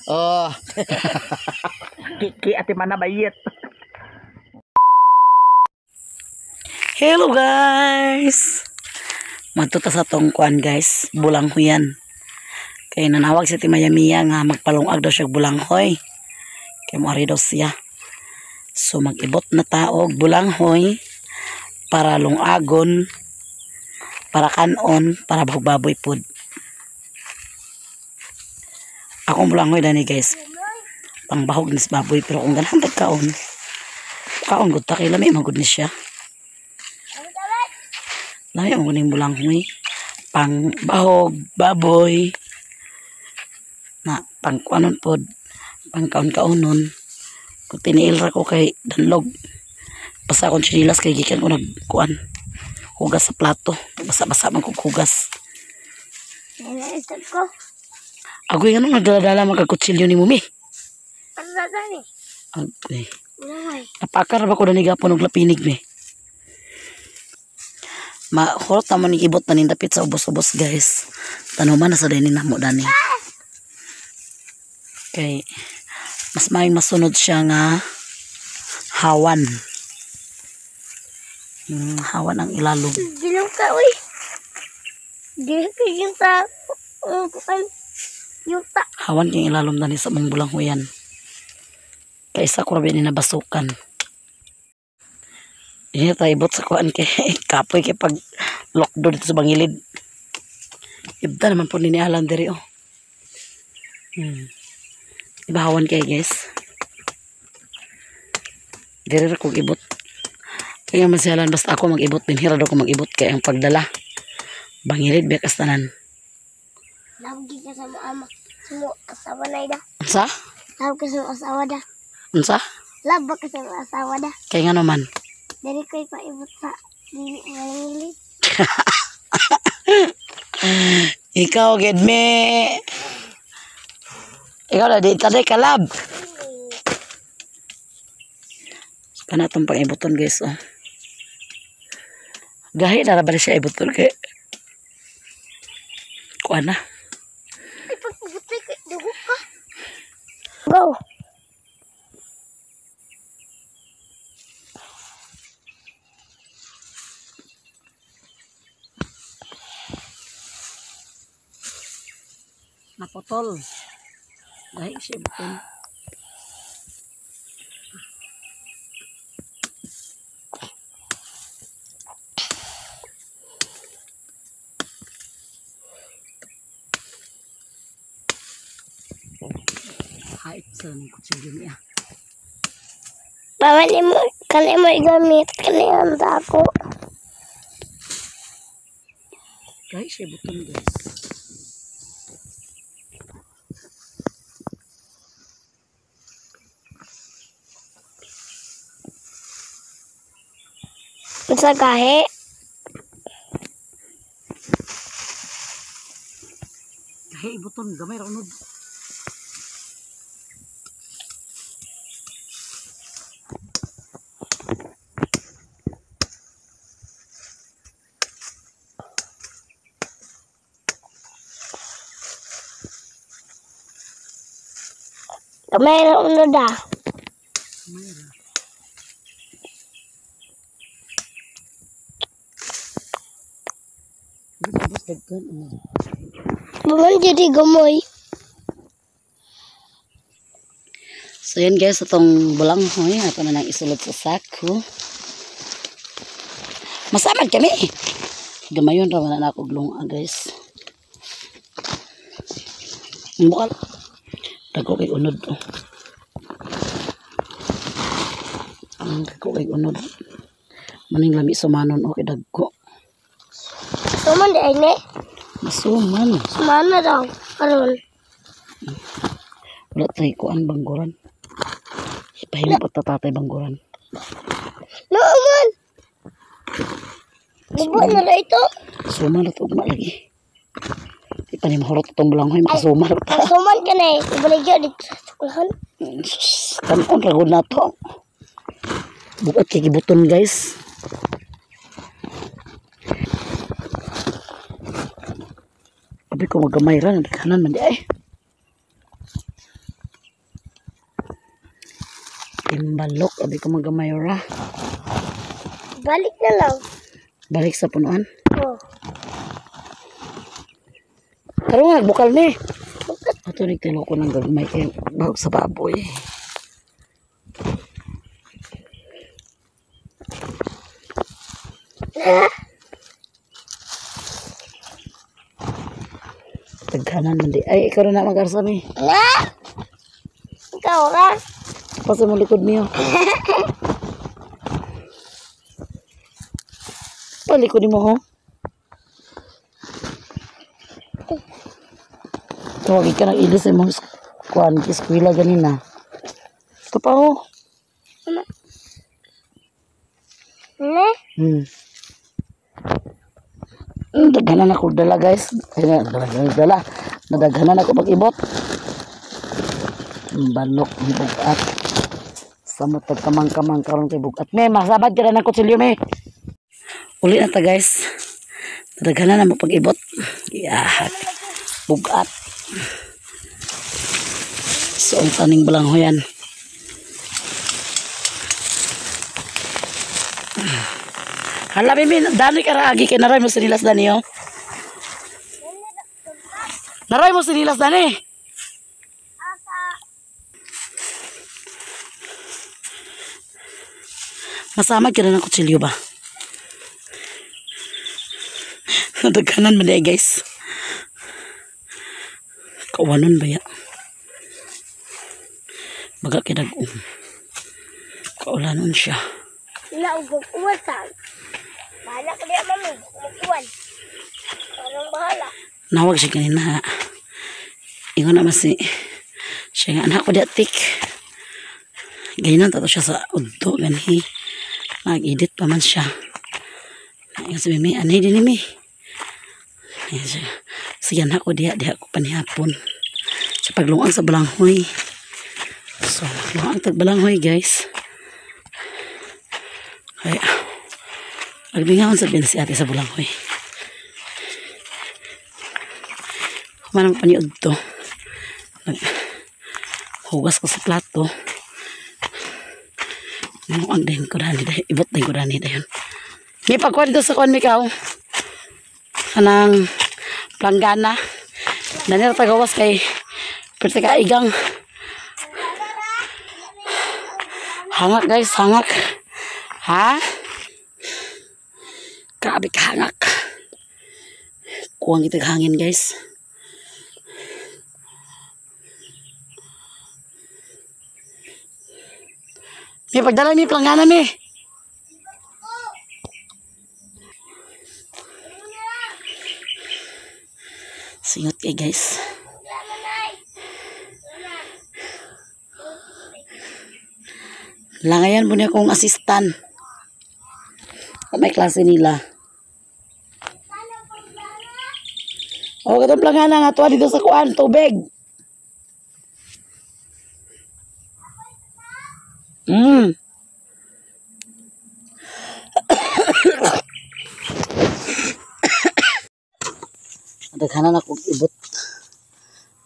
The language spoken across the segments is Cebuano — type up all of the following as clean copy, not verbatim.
Oh. Kiki ate mana bayit. Hello guys. Madto ta sa tong kuan guys, bulanghoyan. Kay nanawag si Timaya Mia nga magpalungag daw siya bulanghoy. Kay moari daw siya. So mag-ibot na taog bulanghoy para lungagon, para kanon, para baboy pod. Akong bulanghoy dani guys, pangbahog ni sa baboy, pero kung ganahan tag kaon, kaon gud ta kay lami man gud ni siya. Lami man gud ning bulanghoy, pang bahog baboy na pang kuanon pod, pang kaon-kaonon. Kung tiniil ra ko kay danlog, basta akong tsinilas kay gikan ko nagkuan hugas sa plato, basa-basa man kog hugas. Ko. Agoy, ano nagdala-dala magkakutsilyo ni Mumi? Ano na gani? Agoy. Ulay. Napakar ba ko na gapon og lapinig mi? Mahurot na mo ni ibot na nindapit sa ubos-ubos guys. Tanuman na sa dini namo dani. Kay mas may masunod siya nga hawan. Hawan ang ilalom. Dilong ka uy. Dilong ka yung ta. Yung ta. Hawan kay ilalom dani sa mong bulanghoyan. Kay isa ko ra ni nabasukan. Hindi tayo ibot sa kuan kay kapoy kay pag lockdown dito sa Bangilid. Ibda naman po ni Alan diri oh. Ibahawan kay guys. Diri ra kog ibot. Kaya man si Alan basta ako mag-ibot din hira daw ko mag-ibot kay ang pagdala. Bangilid biya kastanan. Lagi ka sa mga ama. Sumo asawa na ida. Unsa? Lab ka sa mga asawa da. Unsa? Lab ka sa mga asawa da. Kay ngano man? Diri ko ipaibot sa dili Bangilid. Ikaw gid me. Ikaw na di taday kalab. Kana tong pang-ibuton guys oh. Gahi na ra ba siya ibuton kay kuan na. Ay pag-ibot kay dugo ka. Go. Naputol. Gahi siya ibuton. Hait sa nang kutsilyo niya. Bawal mo, kani mo igamit, kani ang dako. Gahi siya ibuton guys. Unsa gahi? Gahi ibuton, gamay ra unod. Gamay ra unod ah. Gamay ra. Buman diri gamoy. So yan guys, itong bulanghoy ato na nang isulod sa sako. Masamad kami. Gamayon ra man na ako lunga guys. Ang bukal. Dagko kay unod oh. Ang dagko kay unod. Maning lami sumanon okay dagko. Suman di ay ne? Masuman. Suman na daw karon. Wala tay kuan bangguran. Ipahimo pa tatay bangguran. No man. Gubo na ra ito. Suman ra to ugma lagi. Di pa ni mahurot itong bulanghoy, makasuman ra ta. Suman ka na eh. Ibaligya dito sa eskwelahan. Sus, kanon ra gud na to. Bukat kay gibuton guys. Abi ko magamay ra, nagkanan man di ay. Timbalok, abi ko magamay ra. Balik na lang. Balik sa punuan. Oh. Karon nga nagbukal ni. Ato ni kilo ko ng gagmay kay bahog sa baboy. Taghanan man di. Ay, ikaw na mag-arsa mi. Na! Ikaw ra. Pasa mo likod niyo. Palikod mo ho. Tawagin ka ng ilis sa imong kuan, eskwela ganina. Ito pa ho. Ne? Daghanan ako dala guys. Ay, na, dala, dala, dala. Nadaghanan ako pag-ibot. Balok, bugat. Samot kamang-kamang karon kay bugat. Me, masabad ka na ng kutsilyo, me. Uli na ta guys. Nadaghanan na mo pag-ibot. Yahak. Bugat. So, ang taning balanghoyan. Hala, mimi, dali ka raagi kay naray mo sinilas dani, oh. Naray mo sinilas dani. Masama ka na ng kutsilyo ba? Nadaghanan man di, guys. Kawanon ba ya? Baga kinag-um. Kaulanon siya. Naugog uwasan. Bahala ka diya, mami. Umukuan. Parang bahala. Nawag siya kanina. Ingon naman si siya nga anak ko di atik. Ganyan tato siya sa udto ganhi. Nag-edit pa man siya. Ingon si Mimi, anay din ni Mi. Ayan siya. Sige anak ko diya, diya ko panihapon. Sa paglungan sa balanghoy. So, maglungan tag balanghoy guys. Ay, agbingaon sa si ate sa balanghoy. Kumanang paniod to. Hugas ko sa plato. Ang din ko dani dayon. Ibot din ko dani dayon. May pagkuha dito sa kuan mikaw. Anang planggana. Dani ra tagawas kay perti ka igang. Hangak guys, hangak. Ha? Grabe ka hangak. Kuwang kitag hangin guys. May pagdala, may planggana mi. Singot kay guys. Langayan mo niya akong assistant. O may klase nila. O katong planggana nga tuwa dito sa kuan, tubig. Daghanan ako ibot.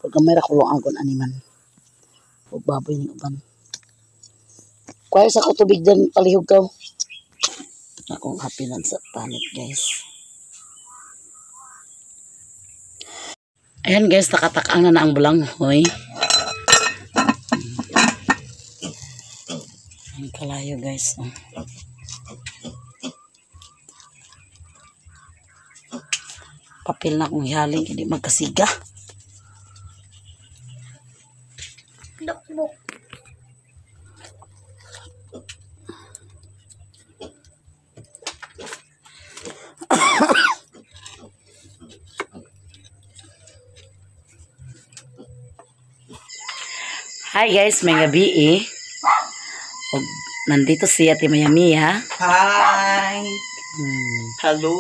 Pag gamay ra kulong agon animan. Ug baboy ning uban. Kuya sa ko tubig dan palihog kaw. Akong hapilan sa panit guys. Ayan guys, nakatakang na ang balanghoy. Ang kalayo guys. Oh. Papel na akong ihaling, hindi magkasiga. Dukbuk. Hi guys, may gabi eh. Nandito si Ate Mayamia. Hi! Hello!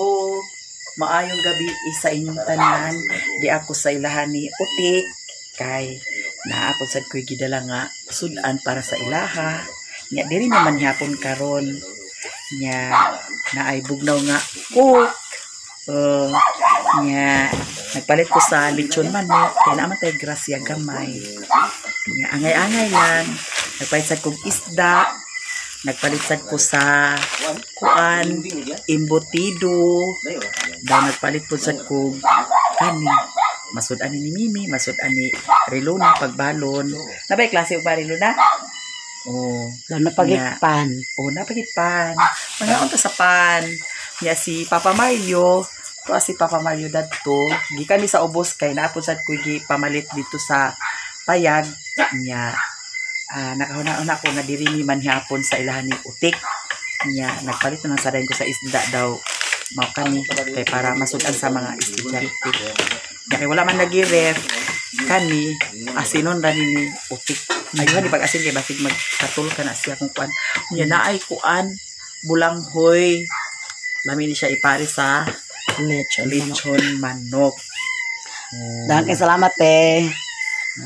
Maayong gabi sa inyong tanan. Di ako sa ilahan ni Utik. Kay naa ako sad ko'y gidala nga sudan para sa ilaha. Nya diri naman hapon karon. Nya naay bugnaw nga cook. Nya nagpalit ko sa lechon manok. Kaya naman tayo grasya gamay. Nya angay-angay lang. Nagpalit sad kog isda, nagpalit sad ko sa kuan, embutido, daw nagpalit po sad kog kani. Masud ani ni Mimi, masud ani Riluna pagbalon. Nabay klase og ba Riluna? Oh, Daw napagikpan. Oh, napagit pan. Mga unta sa pan. Nya si Papa Mario, to si Papa Mario dadto. Gikan ni sa ubos kay naapod sad ko gi pamalit dito sa payag nya. Nakahuna-una ko nga diri ni man hapon sa ilahan ni Utik. Nya nagpalit na lang sa ko sa isda daw mao kani kay para masud-an sa mga estudyante. Nya kay wala man lagi ref kani asinon ra ni Utik. Ayun di pag asin kay basig magkatul ka na siya kung kuan. Nya naay kuan bulanghoy. Lami ni siya ipare sa Lechon. lechon manok. Oh. Daghang kay salamat eh.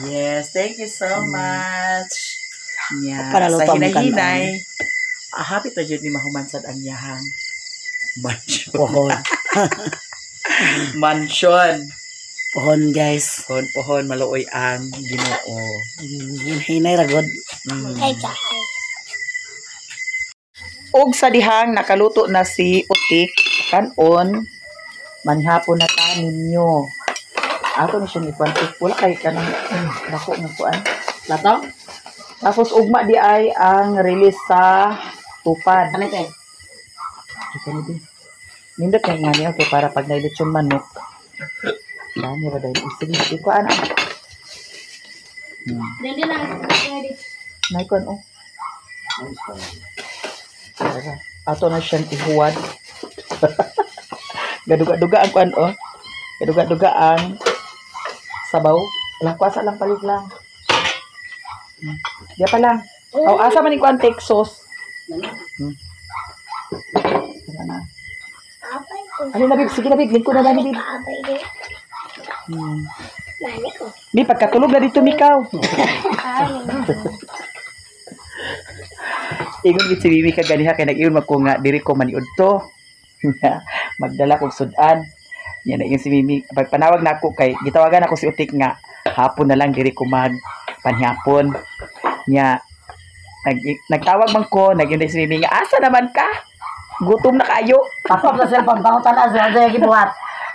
Yes, thank you so much. Nya, Para sa luto ang hinay-hinay. Hapit na jud ni mahuman sad ang iyahang mansion. Pohon. Mansion. Pohon guys. Pohon pohon maluoy ang Ginoo. Hinay ragod. Kay Jaay. Og sa dihang nakaluto na si Utik kanon, manhapon na ta ninyo. Ato ni siya ni kuan. Wala kay kanang dako nga kuan. Lato? Tapos ugma di ay ang release sa tupad. Ano ito eh? Ito ni di. Nindot kay nga niya okay para pag nailitsyon manok. Dami ba dahil sige ikuan ah. Dali lang. Ready. Nay kuan oh. Tara. Ato na siyang ihuwad. Gaduga-duga ang kuan oh. Gaduga-duga ang sabaw. Wala ko asa lang palit lang. Diya pa lang. Oh, asa man ni kuan take sauce. Wala na. Abay ko. Ano na, babe? Sige na, babe. Lingkod na lang, babe. Abay ko. Mali ko. Bi, pagkatulog na dito, Mikaw. Ay. Ingon gid si Mimi kaganiha kay nag-ingon man ko nga diri ko maniud to. Magdala kog sudan. Yan na ingon si Mimi. Pagpanawag nako kay gitawagan ako si Utik nga hapon na lang diri ko mag panhapon. Nya nagtawag man ko, nag-ingon si Mimi nga asa naman ka? Gutom na kayo. Pakop sa cellphone, pangutan na siya siya gibuhat.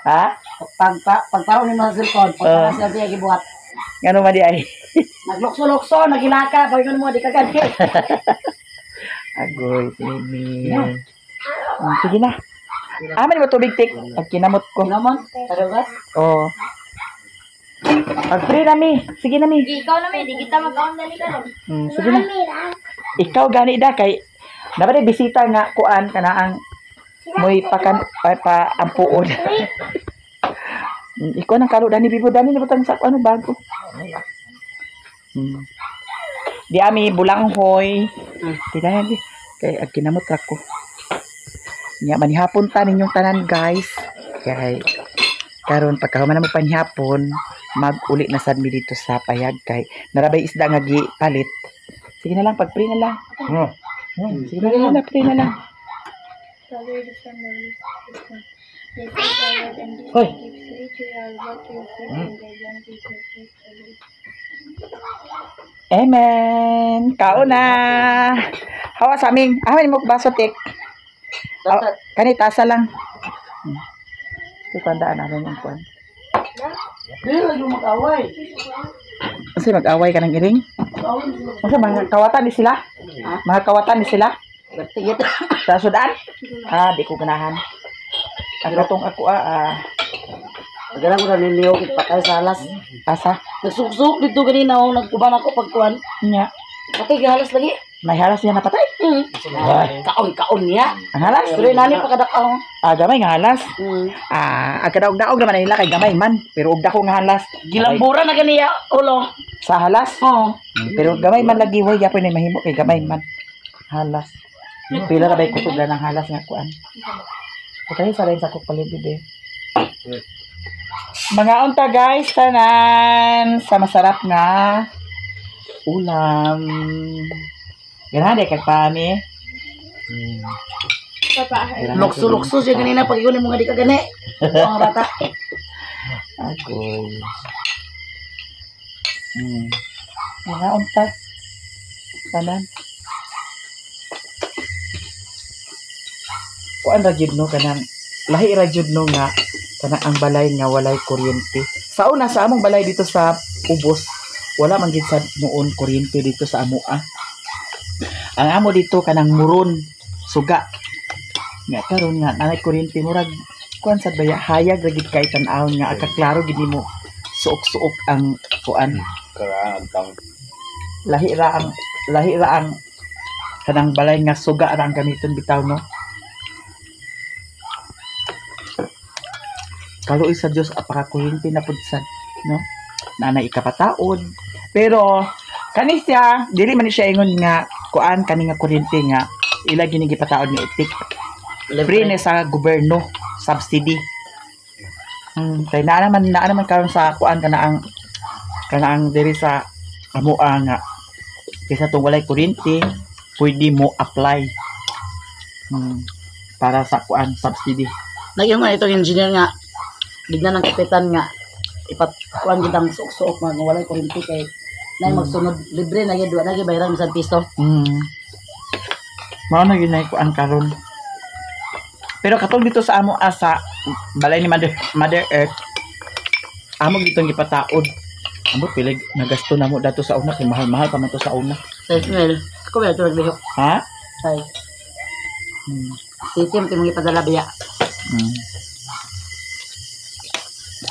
Ha? Pagparong nimo sa cellphone, pagparong siya siya gibuhat. Ngano man di ay? Naglukso-lukso, nagilaka, pag mo di ka gani. Agoy, si Mimi. Sige na. Ah, man mo tubig tik. Pag kinamot ko. Kinamon, tarugas. Oh. Pag-free na mi. Sige na mi. Ikaw na may, di kita mag-on dali ka ron. Sige na. Ikaw gani da kay dapat ay bisita nga kuan kana ang moy pakan pa, pa ampuon. Ikaw nang kalo dani bibo dani nabutang sa ano bago. Di ami bulanghoy. Tinahan di kay ag kinamot ra ko. Nya manihapon ta ninyong tanan guys. Kay karon pagkahuman na mo panihapon, mag-uli na sad mi dito sa payag kay narabay isda nga gi palit. Sige na lang pag-pray na lang. Sige na lang, pray na lang. Father, the Son, the Holy Spirit. Bless us, O Lord, and these Hoy. thy gifts which we are about to receive from thy bounty through Christ our Lord. Amen. Kaon na. Hawa sa aming. Ah, mo baso tik. Oh, kani tasa lang. Ito tandaan namin yung kuan. Di lagi mag-away. Kasi mag-away ka ng iring. Unsa mga kawatan ni sila? Mga kawatan ni sila? Bertigit. Sa sudan? Ah, di ko ganahan. Ang katong ako Pagkala ko na niliyo, patay sa alas. Asa? Nagsuksok dito ganina, oh, nagkuban ako pagkuan. Nya. Patay gihalas lagi. May halas niya napatay? Kaon-kaon niya. Ang halas? Pero nani pa kadakaw. Ah, gamay nga halas. Ah, Ah, kadaog-daog naman nila kay gamay man. Pero og dako nga halas. Gilambura na ganiya ulo. Sa halas? Oo. Pero gamay man lagi way yapon na mahimo kay gamay man. Halas. Pila ra bay kusog lang ang halas nga kuan. Okay, sa rin sa palit bebe. Mga unta guys, tanan sa masarap nga ulam. Ganahan kag pami. Papa, Lukso-lukso siya ganina pag iyon mo nga di ka gani. Mga bata. Agoy. Mga unta. Tanan. Kuan ra gyud no, kanang lahi ra gyud no nga kanang ang balay nga walay kuryente. Sa una, sa among balay dito sa Ubos, wala man gid sa noon kuryente dito sa amoa. Ang amo dito kanang muron, suga. Nga karon nga nanay kuryente, murag kuan sad baya, hayag ra gid kay tan-awon nga akaklaro gid nimo suok-suok ang kuan. Karaan ang Lahi ra ang kanang balay nga suga ra ang gamiton bitaw no. Kaluoy sa Dios, apaka kuryente na pud sad no, nanay ikapataod. Pero kani siya, dili man ni siya ingon nga kuan, kani nga kuryente nga ila gini gipataod ni Utik, free na sa gobyerno, subsidy. Kay naa naman karon sa kuan, kana ang diri sa amoa nga kaysa tong walay kuryente, pwede mo apply para sa kuan, subsidy. Nagyong nga itong engineer nga bigla ng kapitan nga ipat kuan gid ang suok-suok mga walay kuryente kay nay magsunod libre na gyud, wa na gyud bayaran bisan piso. Mao na gyud na kuan karon. Pero katong dito sa amo asa balay ni Mother, Mother Earth, amo ditong gipataod. Amo pila nagasto na mo dato sa una kay mahal-mahal pa man to sa una. Size mil. Ako ba ito naglihok? Ha? Size. City mo timong ipadala biya.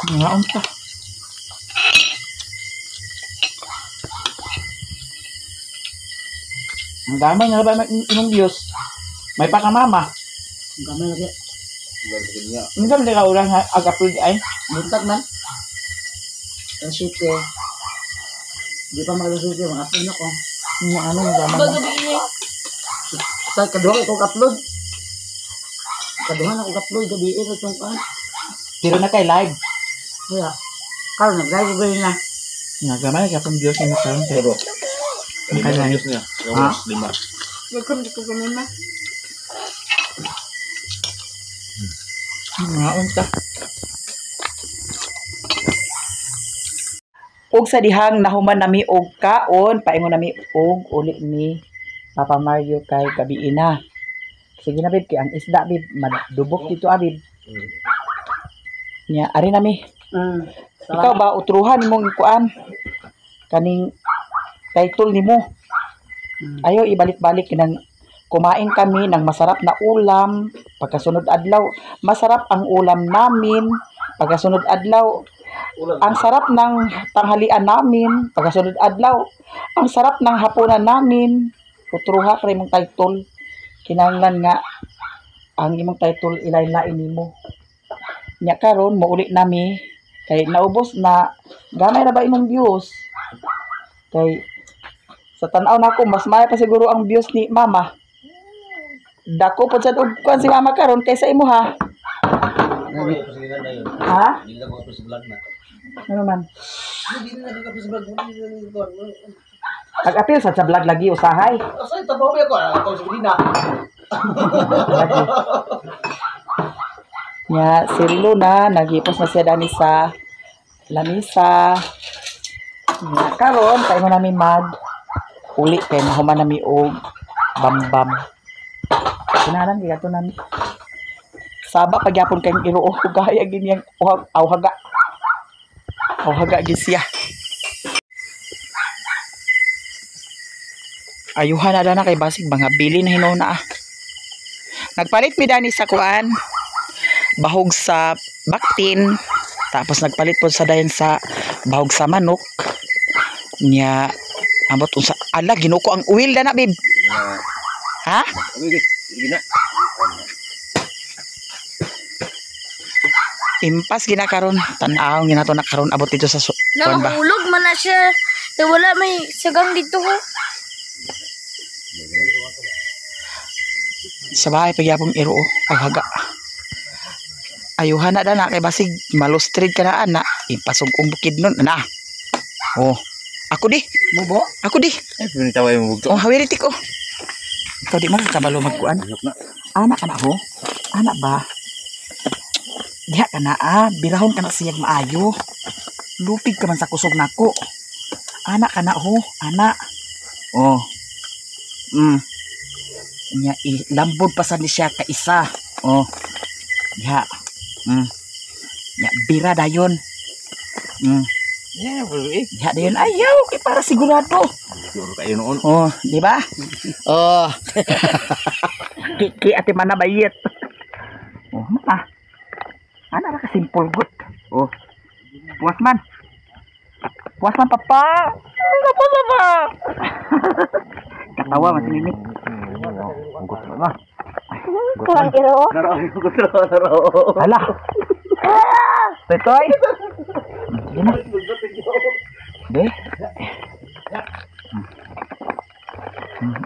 Nga unta. Ang gamay nga ba imong Diyos? May pa ka mama. Ang gamay lagi. Ang gamay ka urang ag-upload ay. Buntag man. Ang city. Di pa magalusiti mga upload ako. Ang ano, ang gamay. Bago gabi. Sa kaduha ko upload. Kaduha na ko upload gabi eh sa itong kan. Pero na kay live. Kaya karon nag-live ko na. Nga gamay ka pang Diyos nga karon pero ang Lima kay ang live. Diyos niya. Ha? 5. Welcome to gamay ma. Nga unta. Ug sa dihang nahuman nami og kaon, paingon nami og uli ni Papa Mario kay gabi na. Sige na, babe, kay ang isda, babe, madubok dito ah, babe. Nya, ari nami. Ikaw ba utruhan imong kuan? Kaning title nimo. Ayaw ibalik-balik nang kumain kami ng masarap na ulam, pagkasunod adlaw, masarap ang ulam namin, pagkasunod adlaw, ang sarap ng tanghalian namin, pagkasunod adlaw, ang sarap ng hapunan namin. Utruha kay imong title. Kinahanglan nga ang imong title ilain-lain nimo. Nya karon mouli nami kay naubos na, gamay na ba imong views? Kay sa tan-aw nako mas maya pa siguro ang views ni mama. Dako pod sad og kuan si mama karon kaysa imo ha. Ha? Hindi na ko sa vlog na. Ano man? Hindi na ko sa vlog. Pag-apil sa vlog lagi usahay. Asa itabaw ko ako sa Medina. Lagi. Nya si Luna nagipos na siya dani sa lamisa. Nya karon paingon nami mag uli kay nahuman nami og bambam. Kinalan kay ato nami. Saba pagyapon kay iro gaya gini ang awhaga. Awhaga gid siya. Ayuhan na dana kay basig mga bili na hinuon na ah. Nagpalit mi dani sa kuan, bahog sa baktin, tapos nagpalit po sa dayon sa bahog sa manok. Nya ambot unsa, ala, ginuko ang oil dana, babe. Ha? Okay, sige na. Impas gina karon, tan-aw gina to na karon abot dito sa Na kuan ba. mahulog man na siya. Kaya wala may sagang dito ko. Sa bahay pagyapon iro aw haga. Ayuhan na dana kay basig malustrid ka na ana, impasog kong bukid nun na. Oh. Ako di, Mubo. Ako di. Ay, pinitaway mo bugto. Oh, hawiritik oh. Ikaw di man kabalo magkuan. Ayok na. Ana ka na ho? Ana ba? Diha ka na ah, birahon ka na siyag maayo. Lupig ka man sa kusog nako. Ana ka na ho, ana. Oh. Nya lambod pa sad ni siya ka isa. Oh. Diha. Nya bira dayon. Yeah, pero eh. Diha dayon ayaw kay para sigurado. Siguro kayo noon. Oh, di ba? Oh. Kiki ate mana bayit. Oh, ma. Ana ra ka simple good. Oh. Puas man. Puas man papa. Puas papa. Katawa man si Mimi. Gusto na. Kurang iro. Hala. Toy. Sige na. De.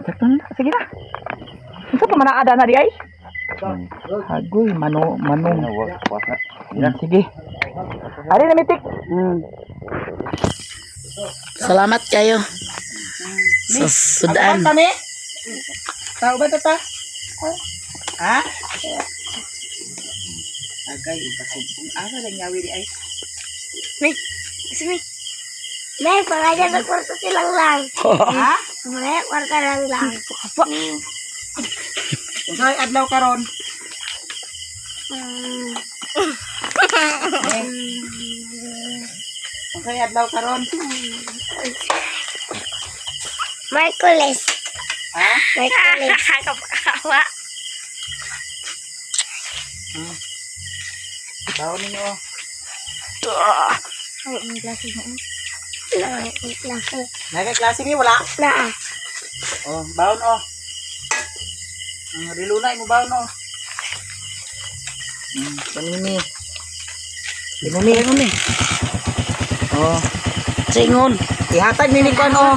Sakto na. Sige na. Unsa pa man ang ada na di ay? Agoy, manong. Puas na. Sige. Ari na mitik. Salamat kayo. Sa sudan. Ako kami. Tao ba tata? Ha? Agay, ipasumpong. Asa lang yawi di ay? May, sumi. May, pangaya sa kwarta silang lang. Ha? Pangaya kwarta lang lang. Unsay adlaw karon? Unsay adlaw karon? Merkulis. Ha? Merkulis. Kapakawa. Baon ninyo. Ay, ang klase mo. Na, ang klase. Nagka klase ni wala. Na. Oh, baon oh. Ang rilunay mo baon oh. Kanini. Limumi. Ingon eh. Oh. Singon. Ihatag ni Nikon oh.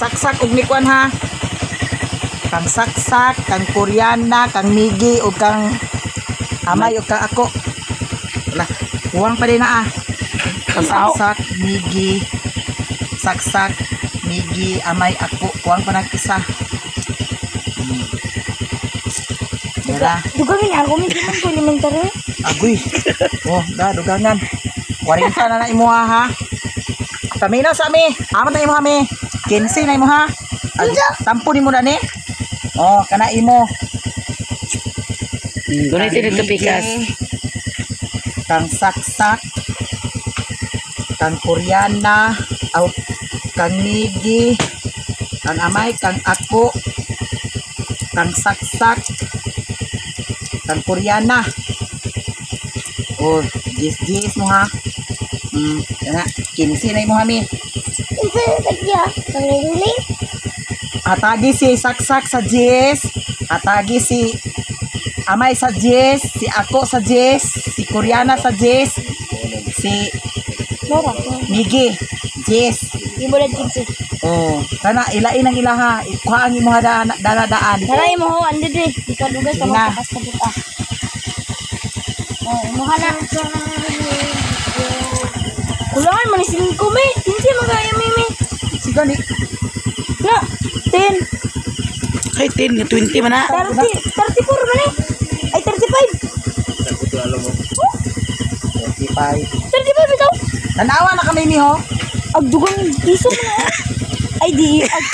Saksak og Nikon ha. Kang saksak, kang Koreana, kang Migi ug kang amay ug kang ako. Wala. Kuwang pa din na ah. Kang aw. Saksak, Migi, saksak, Migi, amay, ako. Kuwang pa na isa. Dara. Dugangin ako, may man ko elementary. Agoy. Oh, da dugangan. 40 na na imo ha. Paminaw sa ami. Amat na imo ha mi. 15 na imo ha. Tampo nimo na ni. Oh, kana imo. Gunitin ito pikas. Kang saksak. Kang Koreana, aw kang Migi, kang amay, kang ako, kang saksak, kang Koreana. Oh, gis-gis mo ha. Kana 15 na imo ha mi. Unsa yung tagya? Pangiling? Atagi si saksak sa Jess, atagi si amay sa Jess, si ako sa Jess, si Koreana sa Jess, si Mara. Migi, Jess. Imo na 15. Oh, kana ilain ang ilaha, ikuha ang imo daan. Tara imo ho, ando dre. Di ka dugay Sige na. ka magtakas ka buta. Oh, imo ka na. Kulangan man ni 5 mi. 15 man kayo mi mi. Sige ni. Na, 10, Ay, 10, 20 man na. 30, 34 man eh. Ay, 35. 25. 35 ito. Tanawa na kami miho. Ag dugang piso mo na. Ay, di. Ag...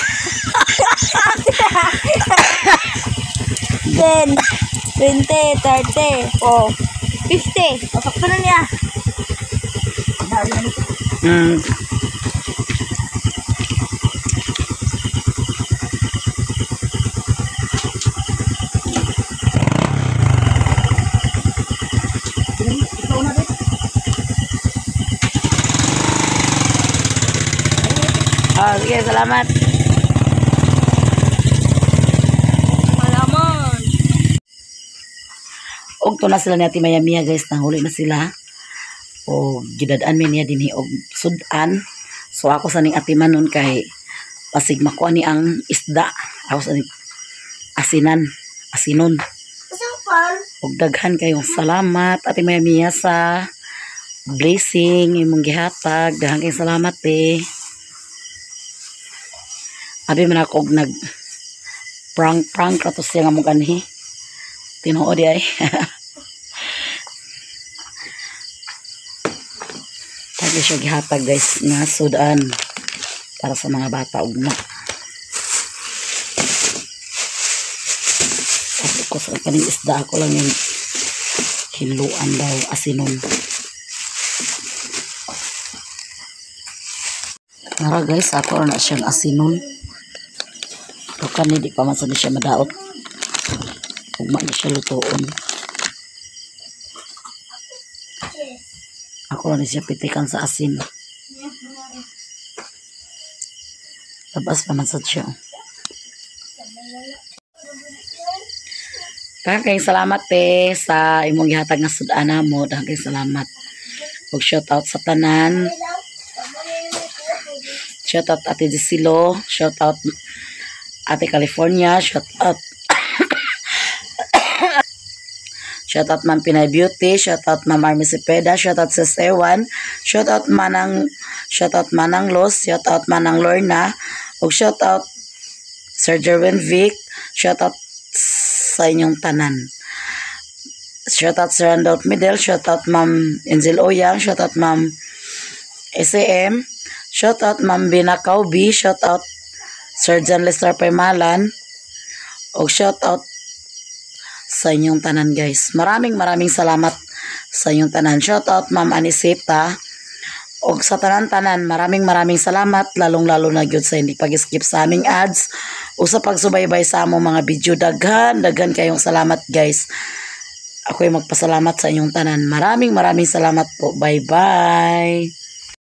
10, 20, 30, oh, 50. O, sakto na niya. Ah, sige, salamat. Malaman. Og to na sila ni Ate Maya Mia guys, nahuli na sila. O gidad-an mi niya dinhi og sudan. So ako sa ning Ate Manon kay pasig makuha ni ang isda. Ako sa ning asinan, asinon. Og daghan kayong salamat Ate Maya Mia sa blessing imong gihatag. Daghan kayong salamat eh. Abi man ako og nag prank prank ra to siya nga mong anhi. Tinuod ay. Tagi siya gihatag guys nga sudan para sa mga bata ugma. Guys, ang kaning isda ako lang yung hinluan daw asinon. Nara guys, ako na siyang asinon. Pero kani di pa man sa ni siya madaot. Ugma na siya lutoon. Ako lang ni siya pitikan sa asin. Labas pa man sad siya. Daghang kayong salamat te sa imong gihatag nga sud-ana mo. Daghang kayong salamat. Ug shout out sa tanan. Shout out Ate Gisilo, shout out Ate California, shout out shout out Ma'am Pinay Beauty, shout out Ma'am Army Cepeda, shout out Sis Ewan, shout out Manang Los, shout out Manang Lorna, ug shout out Sir Jerwin Vic, shout out sa inyong tanan. Shout out Sir Randolph Midel, shout out Ma'am Angel Oyang, shout out Ma'am SAM, shout out Ma'am Bina Kaubi, shout out Sir John Lester Paymalan, ug shout out sa inyong tanan guys. Maraming maraming salamat sa inyong tanan. Shout out Ma'am Aniseta. Og sa tanan-tanan, maraming maraming salamat, lalong-lalo na gyud sa hindi pag-skip sa aming ads o sa pagsubaybay sa among mga video. Daghan, daghan kayong salamat guys. Ako'y magpasalamat sa inyong tanan. Maraming maraming salamat po. Bye-bye.